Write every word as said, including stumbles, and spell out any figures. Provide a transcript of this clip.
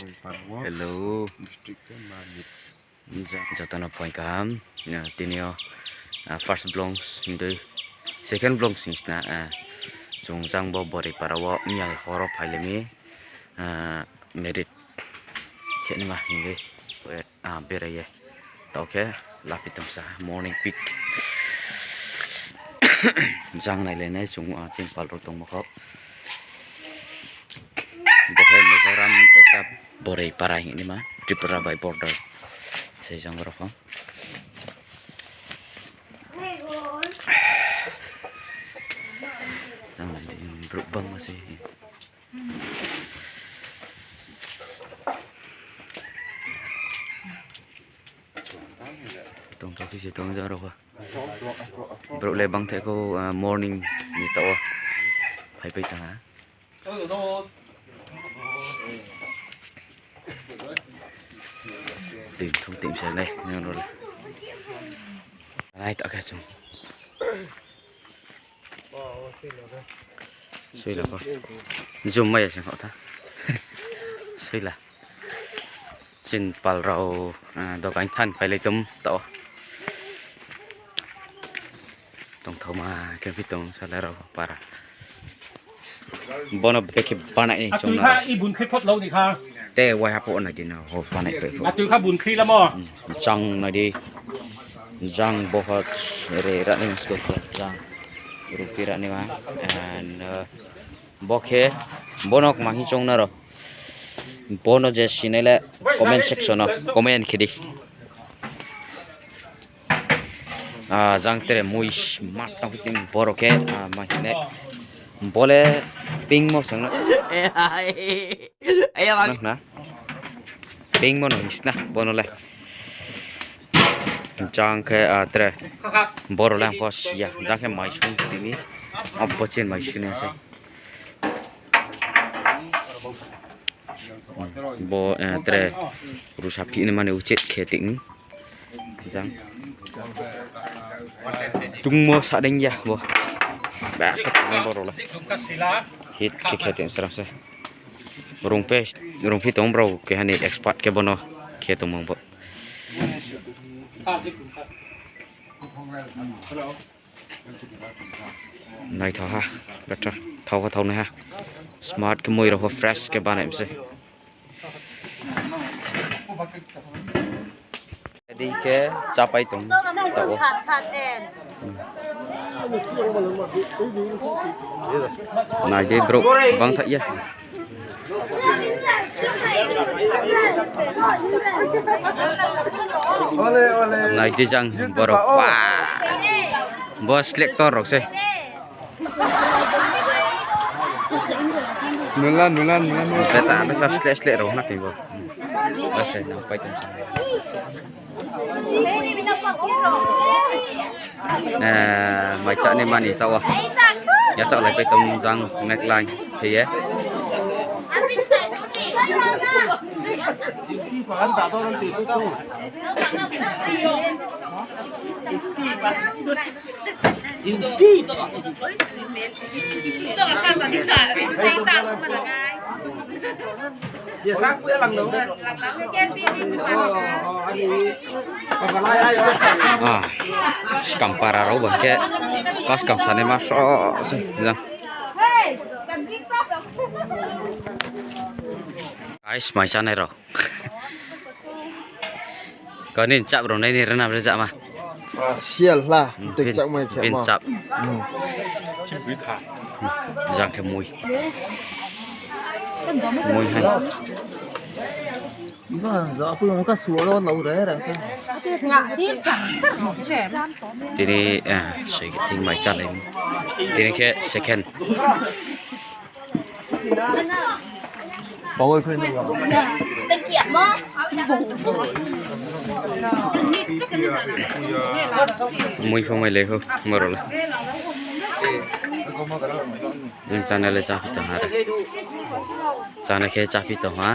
Hello. Joto no phaing kaham. Tini yo first vlog hing dei, second vlog sing sna, chung jang bo Borei para wo miyai horo phailai mi, marriage khe naima hing ye, berai ye. Taoh khe laphi tongsa morning pic. Jang nailai nai chung, chini pal rao tongmo kho. Bo khe Mizoram ekta Borei para hing naima, Tripura bai border. Sei jang rao pho. Jang nai di, brouh bangma se. Tongthok khe se tong jang rao pho. Brouh le bangthaih khou, morning ni taoh wo phaipai tong ha. Tui thung tui msai nai, nang rao le. Nai ta khe chung. Soila pho. Jum mai ya sing kho tha. Soila. Chini pal rao, dokan than phailai tom taoh. Tongthaoma khe phi tong sala rao para. Bono bekhe banai ni chung na. Te wai haphuh nai di no, ho banai pai pho. Jang nai di. Jang bohot re ra ni school jang. Rupi ra ni ma. And bo khe, bono kma hing choung na rao. Bono je sinai le comment section wo comment khe di. Jang tre mui smat tang phi tini boro khe, ma hing ne. Bo le pingmo sang na. Pingmo no hing sna bono le. Jang khe, tre boro le ang pho si ya. Jang khe mai sung tini. Abo chin mai sung ya se. Bo, tre rusa phi ni mani uchit khe tini. Jang. Tungmo sa deng ya bo. Ba, tong boro le. Hit khe khe tini srang se. Rungphi, rungphi tong brao keha ni expert khe bono khe tongmung bo. Naithao ha, betha, thao ha, thao nai ha. Smart khe mui rao pho fresh khe banai mi se. Ready khe chápai tong taoh wo. Nai di brouh bangthaih ya. Nai di jang borok ba. Bo selector rok se. Nula, nula, nula, nula. Beta, beta sleh, sleh rok na kaibo. Ase, nang pai tong sa. Eh, mai chá ni mani taoh wo. Ya chá lai pai tong jang neckline khe ye. Ah, skam para rao bo khe, kau skam sanai ma so se jang. Guys, mai chánai rao. Kau ni chap rao nai ni rana bre jama. Sial hla, hmm, tei bin, chap mai khe bin ma. Chap. Hmm. Jang khe mui. Mui hai. Tini, eh, soi khe thing mai chálai. Tini khe second. Mui pho mai le ho, moro le. Nung channel le chaphi tong ha re. Channel khe chaphi tong ha.